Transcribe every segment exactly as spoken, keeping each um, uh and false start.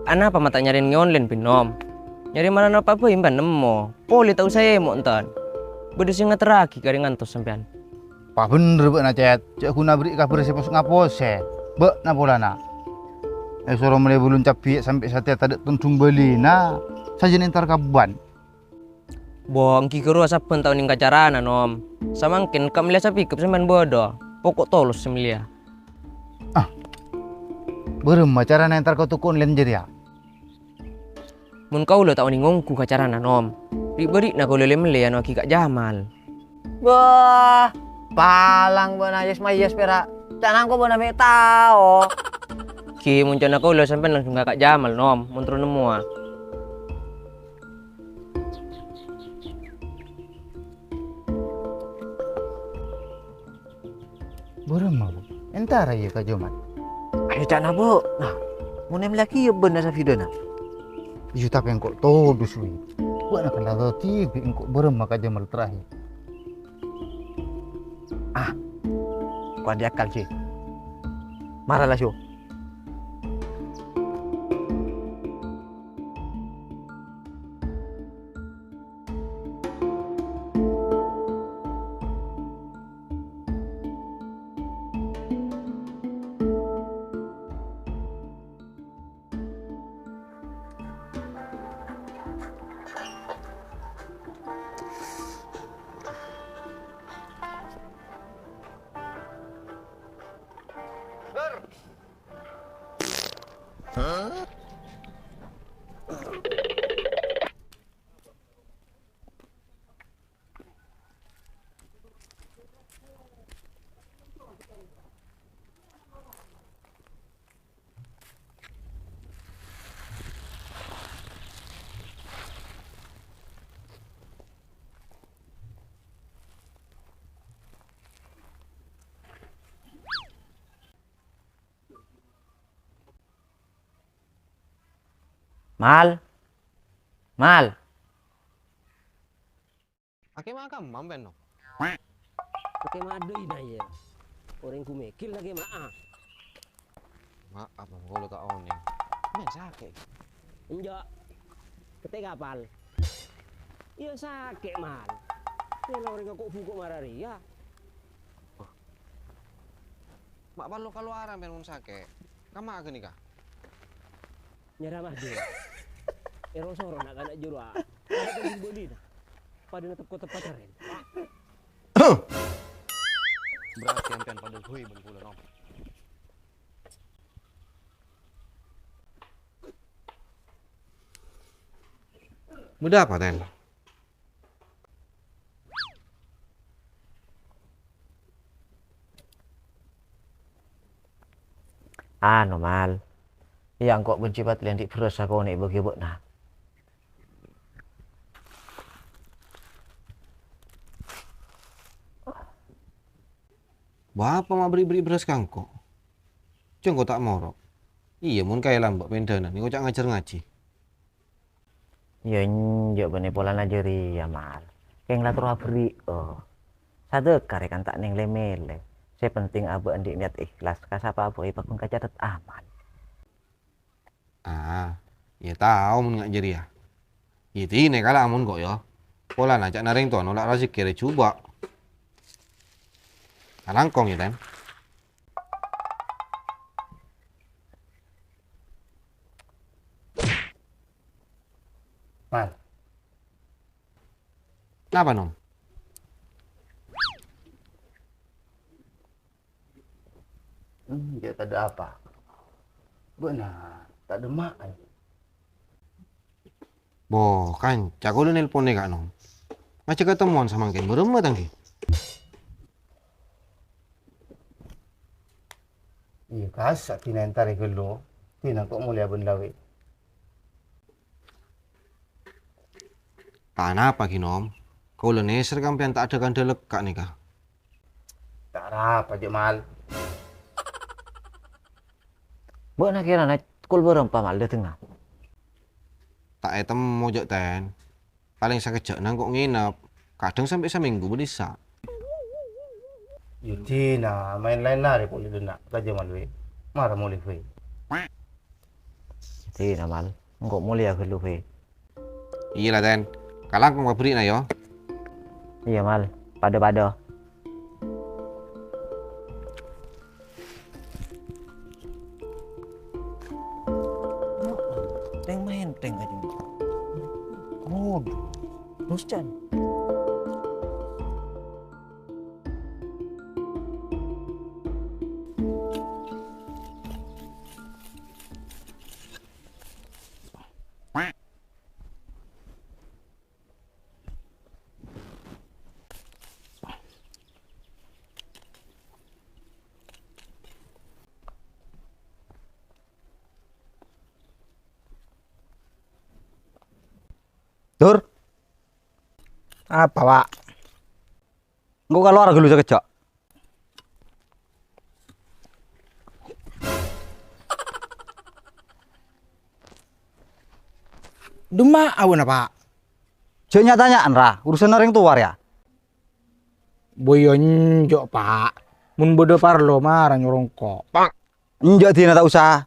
Anapa ma' ta' nyarè neng è onlèn, Bin, Nom? Nyarè marana pa' bhâi bân nemmo. Polè ta' osa èmo' enten. Bâdâ sè ngaterraghi karè ngantos sampèyan. Pabhendher bâ'na, Cèt. Jhâ' ghun aberri' kabhâr sè pos-ngaposè. Bâ'na polana. Èsoro mellè bulun cabbhi' sampè' satèya tadâ' tondhung bâlina. Sajân entar ka bân. Bo, èngghi ghâruwa sabbhân tao neng ka carana, Nom. Samangkèn ka' mellèya sapikep sampèyan bâdâ. Poko' tolos sè mellèya. Ah. Bârâmma carana entar ka toko onlèn jârèya? Mon kaulâ ta' onèng ongghu ka carana, Nom. Ri'-bâri'na kaulâ lè-mellè èyanoaghi ka' Jamal. Wah, palang bâ'na yes-mayes pèra'. Ca'na engko' bâ'na mè' tao. Ghi, mon ca'na kaulâ sampèyan langsung ka ka' Jamal, Nom, mon terro nemmowa. Bârâmma, Bu? Entara iyâ ka Jamal? Ayo ca'na, Bu. Nah, mon èmellèaghi iyâ bân Safidana. Iyâ, tapè engko' todus, wi. Bâ'na kan la tao dhibi' engko' bârâmma ka Jamal terakhir. Ah, engko' andi' akal, Ji. Mara la, Ju. Mal. Mal. Akè ma'a kamma, Pen, no? Akè ma'a dâi, na, iyâ. Orèng ghun mèkkèl akè ma'a. Maaf, Bang, kaulâ ta' onèng. Mè' sakè'. Enjâ'. Kètè kapal. Iyâ sakè', Mal. Tèla orèng ko'-buko' mara rèya. Ma' parlo kalowaran, Pen, mon sakè'. Kamma ghânèka? Nyara maju. Ero soro na'-kana' jârowa. Padâ tembung bâlina. Padâna tepko teppa carèn. Berarti sampèyan padâ bhâi bân kaulâ, Nom. Bâdâ apa, Ten? Anu, Mal. Iyâ, engko' bân Cipat lè andi' bherrâs sakonè' èbâghi bâ'na. Bâpa ma' berri'-berri' bherrâs ka engko'? Jâ' engko' ta' moro'. Iyâ, mon kaè lambâ' pendhâna, engko' ca' ngajhâr ngajhi. Iyâ, enjâ' bânnè polana jârèya, Mal. Kèng la terro aberri', oh. Sadhâka rè kan ta' neng lè-mellè. Sè penting abâ' andi' niyat ikhlas ka sapa bhâi pagghun ka catet amal. Ah, iyâ tao mon nga' jârèya. Iyâ dinah kala mon ko', yâ. Polana ca'na rèng towa nola' rajhekkè rè jhubâ'. Alangkong, yâ, Ten. Mal. Napa, Nom? Hmm, jâ' tadâ' apa. Bâ'na tadâ' ma'è. Bo, kanca kaulâ nelpon nèka, Nom. Ngajhâk ketemmuan samangkèn, bârâmma tanggi? Iyâ, kassa' dinah entarè ghâllu. Dinah ko' molèya bân lawè'. Anapa, ghi, Nom? Kaulâ nèser sampèyan ta' adâ' kandhâ lekka' nèka. Ta' arapa, jâ' Mal. Bâ'na kèrana kol bârâmpa Mal dâtengnga? Ta' ètemmo, jâ', Ten. Palèng sakejjhâ'na engko' ngènep. Kadhâng sampè' samènggu bâdissa'. Yâ dinah, maèn laèn arè polè dâ' enna' ka Jamal bhâi. Mara molè bhâi. Yâ Iyâ, Mal. Engko' molèya ghâllu, Bhi. Iyâ la, Ten. Kalangkong pabrik na, yâ. Iyâ, Mal. Padâ-padâ. Teng maèn, teng aja. Kodhu. Terus, Chan. Dur. Apa, Pak? Engko' kalowar ghâllu sakejjhâ'. Dimma abâ'na, Pak? Jhâ' nya-tanya'an, ra. Urusanna orèng towa, rèya. Boyo enjâ', Pak. Mon bâdâ parlo, mara nyoro engko'. Enjâ' dinah ta' osa.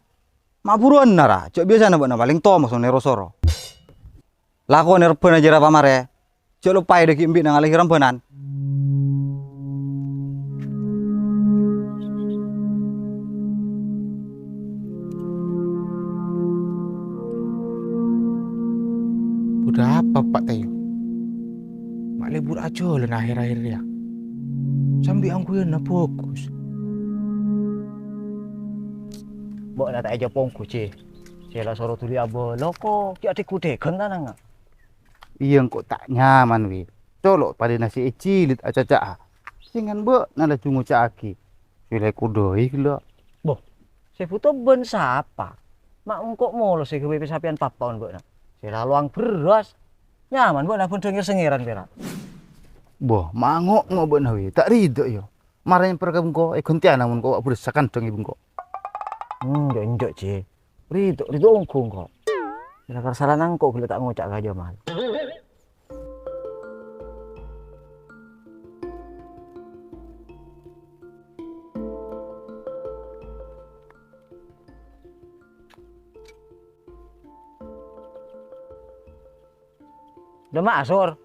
Ma' buruwânna, ra. Jhâ' biyasana bâ'na palèng tomo sonè ro-soro. Lakonè rebbhâna jârèya pamarè. Jhâ' loppaè dhâggi' embi' nangale'è rambhânan. Bâdâ apa, Pak Tayo? Ma' lebur ajhâlân akhèr-akhèr rèya. Sambi angghuyanna bhâghus. Bâ'na ta' èjhâ' pongghu, Ji. Sè la soro dhuli abâlâ ko, ghi' adhek-ghudheghân tanangnga. Iyâ, engko' ta' nyaman, Wi. Colo' padâna sè èjilid acaca'a. Sèngan bâ'na laju ngoca'aghi, "Sè la èkodâi ghellâ'." Boh, sè bhuto bân sapa? Ma' engko' molo sè ghâbây sampèyan papaon bâ'na. Sè la lowang bherrâs. Nyaman bâ'na bân dhângèr-sèngèran pèra'. Boh, ma' ngo'-ngo' bâ'na, Wi. Ta' rida, yâ. Mara nyamper ka bengko, èghântèyana mon ko' bherrâs sakandhâng è bengko. Enjâ', enjâ', Ji. Rida, rida ongghu engko'. Gara-gara salana engko' ghellâ' ta' ngoca' ka Jamal. Dâ' emma asor.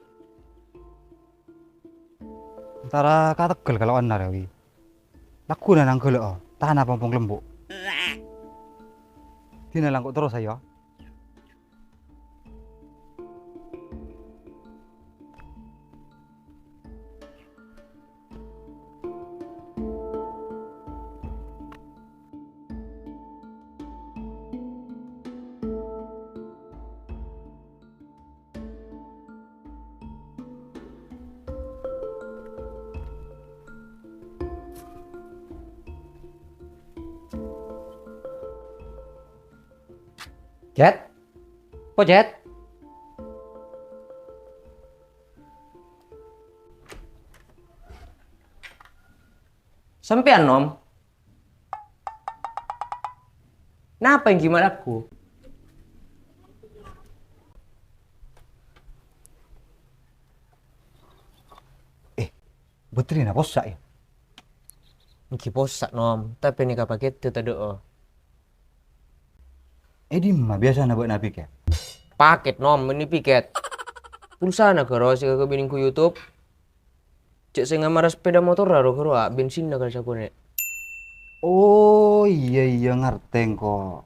Entara ka teggâl kalowar rèya, Wi. Lagghuna nangghâlâ'â, tana pompong lembu'. Dinah la engko' terros, ayo. Jet? Po, Jet? Sampèyan, Nom? Napa èngghi ma' ragu? Eh, baterina possa', yâ? Èngghi possa', Nom, tapè nèka pakèdhâ tadâ'â. È dimma biyasana bâ'na piket? Paket, Nom, bânnè piket. Pulsana ghâro sè èkabinèng ka YouTube. Cè' sè ngamara sepeda motorra ro-ghârowa, bensinna kal sakonè'. Oh, iyâ, iyâ, ngartè engko'.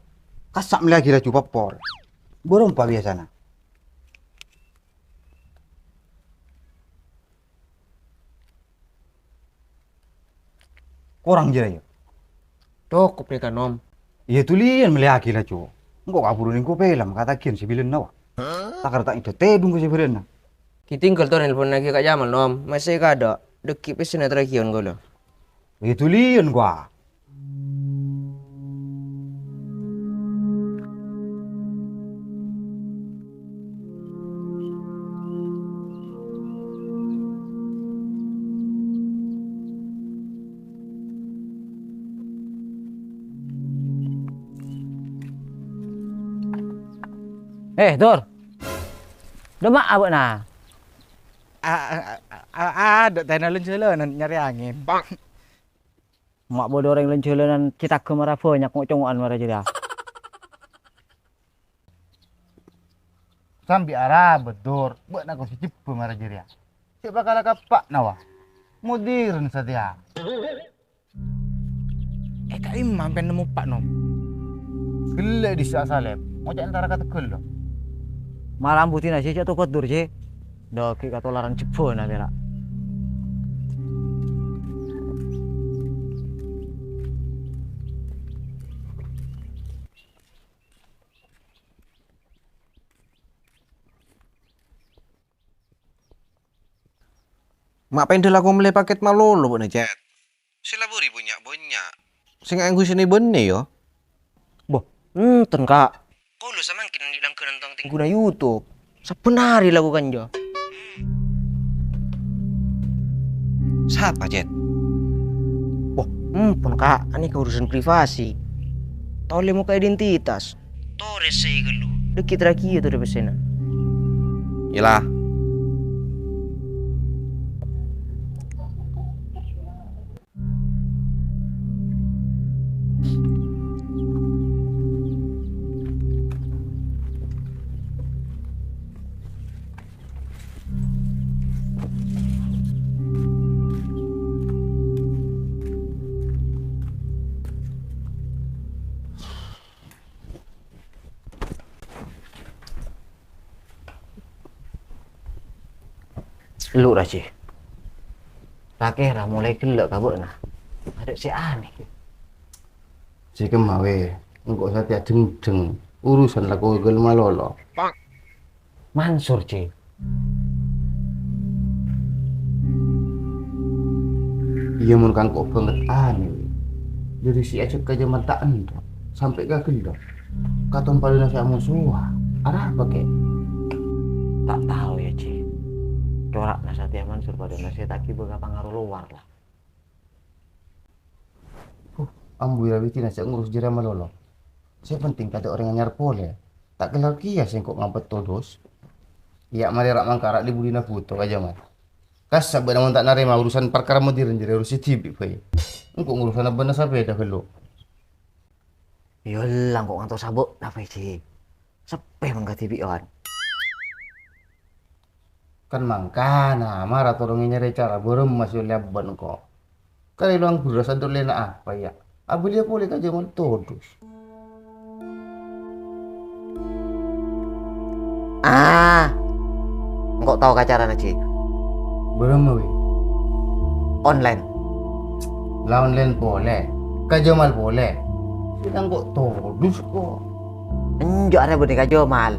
Kassa' mellèyaghi laju pappor. Bârâmpa biyasana? Korang jârèya. Cokop nèka, Nom. Iyâ, dhuliyân mellèyaghi laju. Engko' kabhuru nèngghu pèlem, katagiyân sè bilânna, wa. Takar ta' ngèdhâ tèdung ka sè bârâna. Ghi' tèngghâl to nelponnaghi ka Jamal, Nom. Mèsè kadâ', dhâggi' pèssèna taraghiyân kaulâ. Iyâ, dhuliyân, wa. Eh, Dur. Dâ' emma bâ'na? A, a, a, a, adâ' tèna lon-jhâlânan nyarè angèn. Ma' bâdâ orèng lon-jhâlânan cè' tagghâ mara bânnya' ngo'-congo'an mara jârèya. Sambi arabâ, Dur, bâ'na ko sè jebbhâ mara jârèya. Cè' bhâkal kappa'na, wa. Modern satèya. È, ka'imma ampèyan nemmo Pa' Nom? Ghellâ' è dissa' Salep, ngoca' entara ka tegghâl, lo. Mara ambudina, Ji, jhâ' tobat, Dur, Ji. Dâggi' katolaran jebbhâna, pèra'. Ma' pendhâ lako mellè pakèt malolo bâ'na, Cèt? Sè laburi bânnya'-bânnya'. Sè ngangguy sè bânnè, yâ? Boh, enten, Ka'. Kaulâ samangkèn andi' langghânan tong-tèngghuna YouTube. Sabbhân arè lako kanja. Sapa, Cèt? Boh, empon, Ka'. Anèka urusan privasi. Tao lè mokka' identitas. Torè sè ghâllu. Dâggi' terakhir torè pèssèna. Yella. Lu, Raji. Ra-kèra molaè ghellâ' ka bâ'na. Adâ' sè anè. Sè kemma, wè. Engko' satèya dhengdheng. Urusan lako ghâl malolo. Mansur, Ji. Iyâ, mon ka engko' bângèt anè, wè. Dâri sè ajhâk ka jhâman ta' ento, sampè' ka ghellâ'. Katon padâna sè amosowa. Arapa, Kè? Ta' tao, yâ, Ji. Cora'na satèya Mansur padâna sè ta' ghibâ ka pangaro lowar, la. Huh, ambu yâ, wèdina sè ngurus jârèya malolo. Sè penting tadâ' orèng anyar polè. Ta' kellar kèya sèngko' ngampet todus. Iyâ, marè ra' mangkara' dhi budina bhuto ka jhâman. Kassa' bâ'na mon ta' narèma urusan parkara modern jârèya urusi dhibi' bhâi. Engko' ngurusanna bâ'na sapèda ghâllu. Yâ la, engko' ngantos sabâ' napa, Ji? Seppè mangkadhi bi'an. Kan mangkana, mara tolongè nyarè cara bârâmma sè ollè abbân engko'. Kalèlowan bherrâs anto lèna apa, yâ? Abâliyâ polè ka jhâman todus. Ah, engko' tao ka carana, Ji. Bârâmma, wè? Online. La online polè. Ka Jamal polè. Sè engko' todus, ko'. Enjâ' arè bânnè ka Jamal.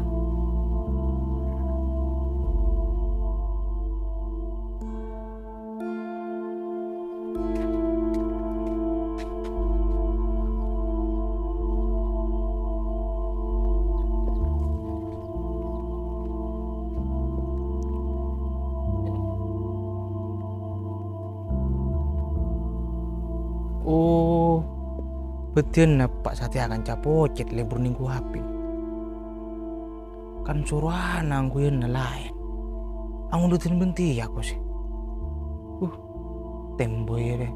Oh, bâdâna Pa' satèya kanca pocèt lebur nèngghu H P. Kan sorowanna angghuyanna laèn. Angondhudin bhântèya, kosè. Uh, tèmbhâi rè.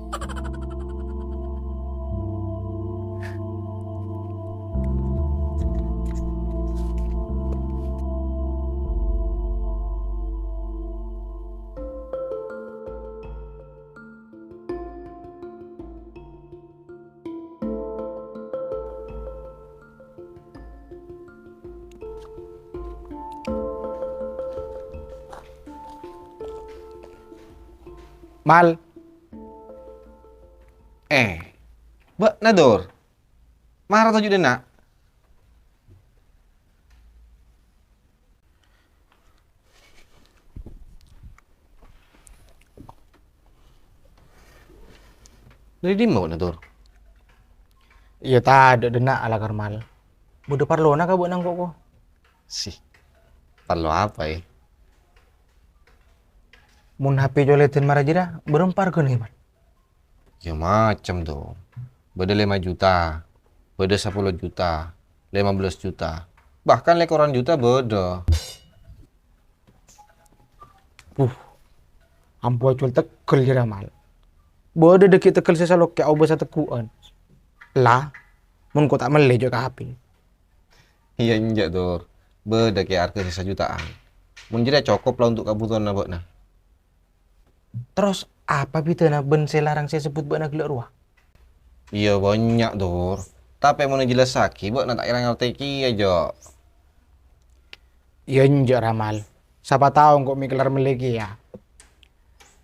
Mal. Eh, bâ'na, Dur. Mara toju' dhinna'. Dâri dimma bâ'na, Dur? Iyâ, tadâ' dhinna' la, Karmal. Bâdâ parlona ka bâ'na engko', ko. Sih, parlo apa, è? Mon H P colèdhân mara jârèya, bârâmpa arghâna, Mal? Ya, macem, Dur. Bâdâ lèma juta, bâdâ sapolo juta, lèma bellâs juta, bahkan lèkoran juta bâdâ. Buh, ambu ajhuwâl tegghâl jârèya, Mal. Bâdâ dâggi' tegghâl sè salokkè' aobâ sategghu'ân. La, mon ko' ta' mellè jhâ' ka H P. Iyâ, enjâ', Dur. Bâdâ kè arghâ sè sajuta'an. Mon jârèya cokop la untuk kabhutowanna bâ'na. Terros apa bhidhâna bân sè larang sè èsebbhut bâ'na ghellâ' rowa? Iyâ bânnya', Dur. Tapè mon èjellassaghi, bâ'na ta' kèra ngartè kèya, Jo. Iyâ, enjâ', Ramal. Sapa tao engko' mè' kellar mellè kèya.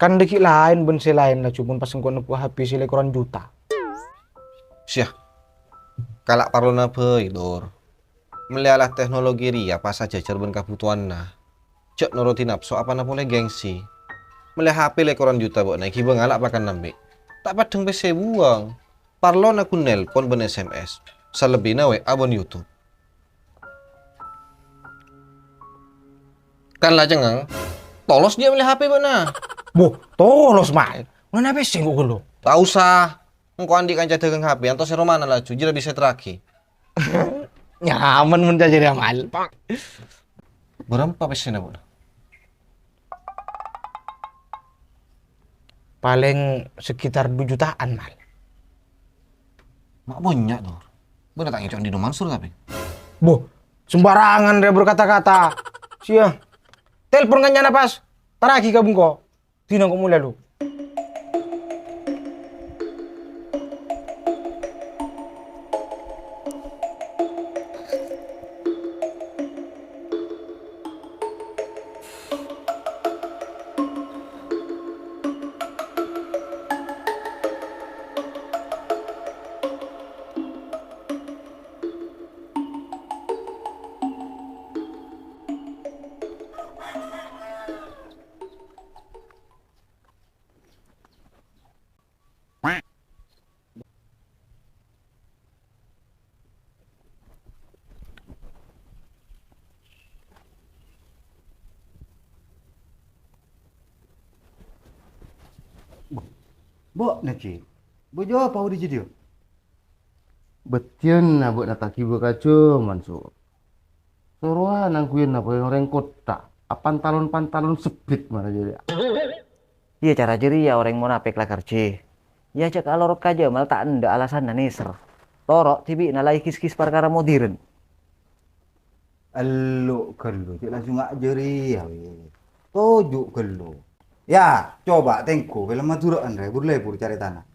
Kan dâgghi' laèn bân sè laèn laju mon pas engko' nebbhu H P sè lèkoran juta. Siya. Kala' parlona bhâi, Dur. Mellè alat teknologi rèya pas sajhâjhâr bân kabhutowanna. Jhâ' norodhi napso apana polè gengsi. Mellè H P lèkoran juta bâ'na èghibâ ngala' pakanna embi'. Ta' paddhâng pèssè buwâng. Parlona ghun nelpon bân S M S. Salebbina W A bân YouTube. Kan la cengngeng. Tolos jiyâ mellè H P bâ'na. Boh, tolos, Mal. Mana pèssè engko' ghâllu? Ta' osa. Engko' andi' kanca dâgâng H P, antos è romana laju, jârèya bisa èterraghi. Nyaman mon jârèya, Mal. Bârâmpa pèssèna, Bu? Palèng sekitar du jutaan, Mal. Ma' bânnya', Dur. Bâ'na ta' ngèco' andi' Mansur, tapè? Boh, sembarangan rè berkata-kata. Siya. Telpon ka nyana pas. Tarraghi ka bengko. Dina engko' molè, lu. Bo', nèka. Bo' jâwâb apa udah jadi? Bâdhiyân abâ'na ta' ghibâ ka jhâman, Sur. Sorowa nangghuyin apa orèng kottha, apantalon-pantalon sebbit mara jârèya. Iyâ, cara jârèya orèng monapèk la karjhi. Iyâ, jhâ' kalorot ka Jamal ta' endâ' alasanna nèser. Toro' dhibi'na la èghis-ghis parkara modern. Ello' ghâllu, cè' langsung nga' jârèya, wè. Toju' ghâllu. Yâ, coba tèngghu film Madhurâ'ân rè, bur-lebur carètana.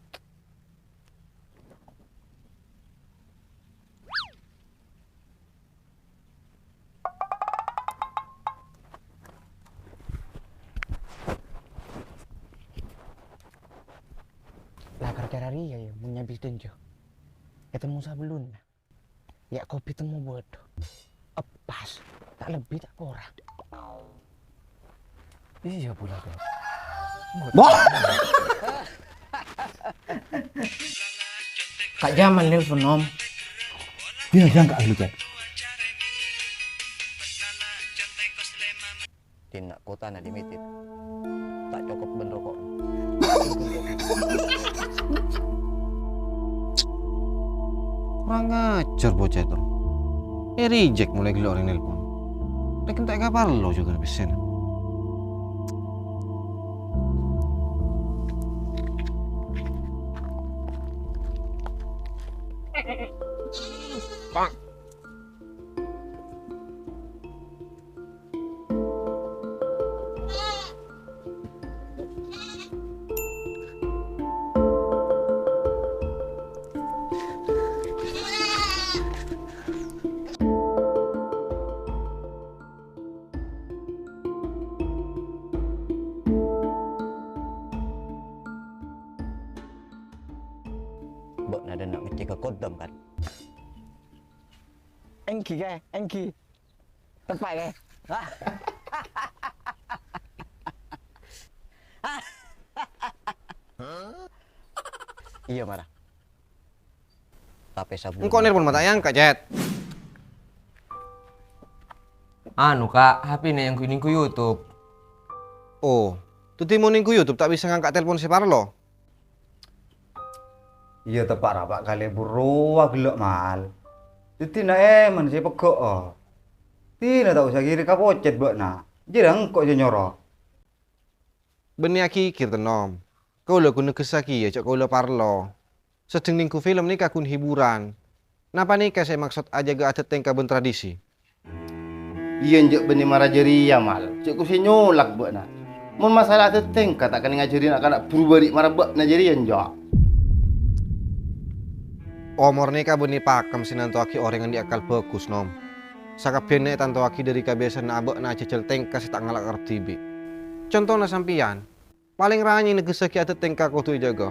Lah, gara-gara rèya, yâ, mon nyabis dânjâ. Ètemmo sabellunna. Yâ, kopi temmo bâdâ. Pas. Ta' lebbi, ta' korang. Iyâ, pula, Bro. Wah! Ka' Jamal nelpon, Om. Iyâ, jhâ' ka' lu, Cèt. Dinna' kotana limited. Ta' cokop bân roko'. Kurang ajar bocah itu. Eh, reject mulai gila orang nelpon. Lagi tak kapal lo juga pesen. Bang. Bâ'na dânna' ngecek ka kodam, kan? Èngghi, Kè, èngghi. Teppa'è, Kè. Iyâ, mara. Tapè sabellunna. Engko' nelpon ma' ta' èangka', Cèt. Anu, Ka', H P-na èngghu-nèngghu YouTube. Oh, dhâddhi mon nèngghu YouTube ta' bisa ngangka' telpon sè parlo? Iyâ, teppa' rapa' kalèbur rowa ghellâ', Mal. Dhâddhi na' èman sè pegghâ'â. Dina ta' osa ghiri ka pocèt bâ'na. Jârèya engko' sè nyoro. Bânnè aghigghir, Tenom. Kaulâ ghun negghessaghi jhâ' kaulâ parlo. Sedheng nèngghu film nèka ghun hiburan. Napa nèka sè èmaksod ajâgâ adat tèngka bân tradisi? Iyâ, enjâ' bânnè mara jârèya, Mal. Cè' kosè nyolak bâ'na. Mon masalah atètèngka ta' kènè ngajhâri na'-kana' buru bâri' mara bâ'na jârèya, enjâ'. Omor nèka bânnè pakem sè nantowaghi orèng andi' akal bhâghus, Nom. Sakabbhiyânna ètantowaghi dhâri kabiyasa'anna abâ'na ajhâjhâl tèngka sè ta' ngala' karep dhibi'. Contona sampèyan, palèng ranyèng negghessaghi adât tèngka kodhu èjâgâ.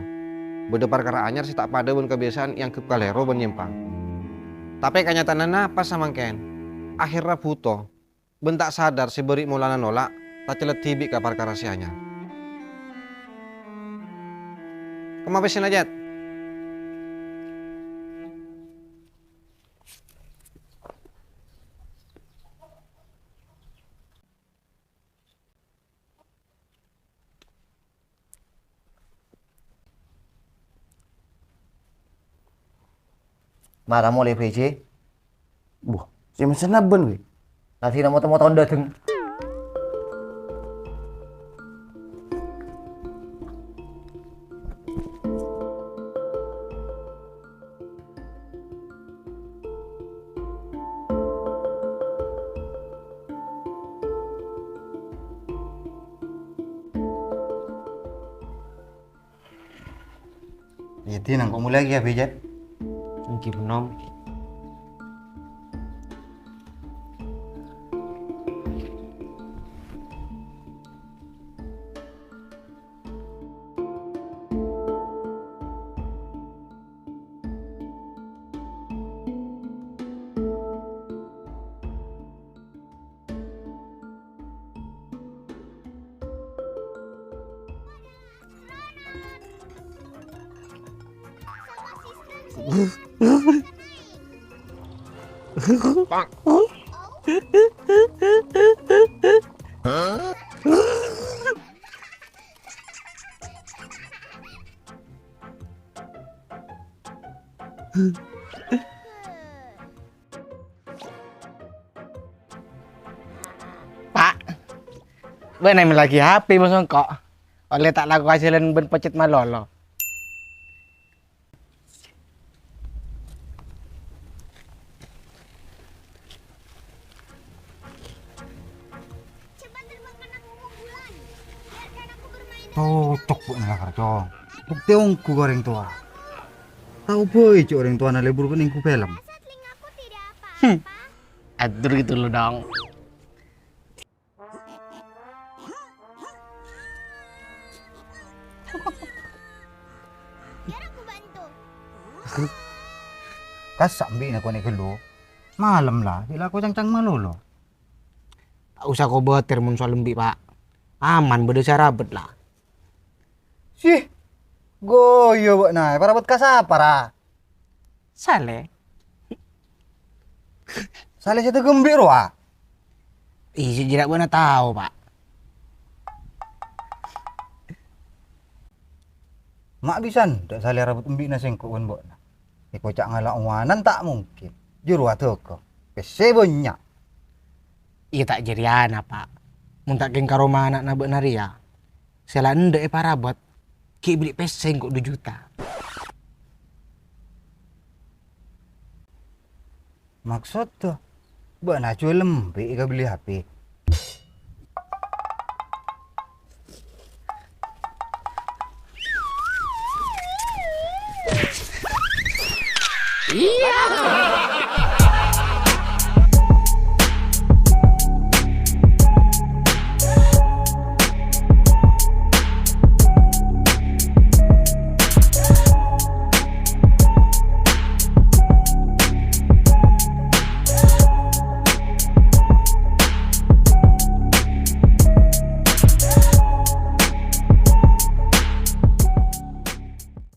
Bâdâ parkara anyar sè ta' padâ bân kabiyasa'an èangghep kalèro bân nyèmpang. Tapè kanyataanna napa samangkèn? Akhèrra bhuto, bân ta' sadar sè bâri' molana nolak, tacellep dhibi' ka parkara sè anyar. Kemma pèssèna, Jet? Mara molè, P J. Buh, sè mesen abân, wè. Nasi na moto-moto dâteng. Iyâ, Di, nangko' molè ghi' yâ, Bi, Jat? Èngghi, Nom. Pa', bâ'na mellèaghi H P mon sengko'. Ollè ta' lako ajhâlân bân peccet malolo. Cocok bâ'na lakar, Cong. Bhuktè ongghu ka orèng towa. Tao bhâi jhâ' orèng towana lebur kèng ongghu film. Hmm. Atur gitu loh, Dong. Kassa' embi'na konè' ghâllu. Malem la, bi' lako cangcang malolo. Ta' osa kobâtèr mon soal embi', Pa'. Aman, bâdâ Sarabet la. Sih, ghuyu bâ'na, Parabet ka sapa, ra? Salè. Salè sè tèghâ embi' rowa? Iyâ, jhâ' bâ'na tao, Pa'. Ma' bisa endâ' Salè arabut embi'na sengko' bân bâ'na. Èkoca' ngala' owanan ta' mungkin. Jhâ' rowa dhâgâ. Pèssè bânnya'. Iyâ, ta' jârèyana, Pa'. Mon ta' kèng karoma ana'na bâ'na rèya. Sè la endâ' èparabât, ghi' bellè pèssè engko' du juta. Maksodda, bâ'na juwâl embi' èkabellè H P?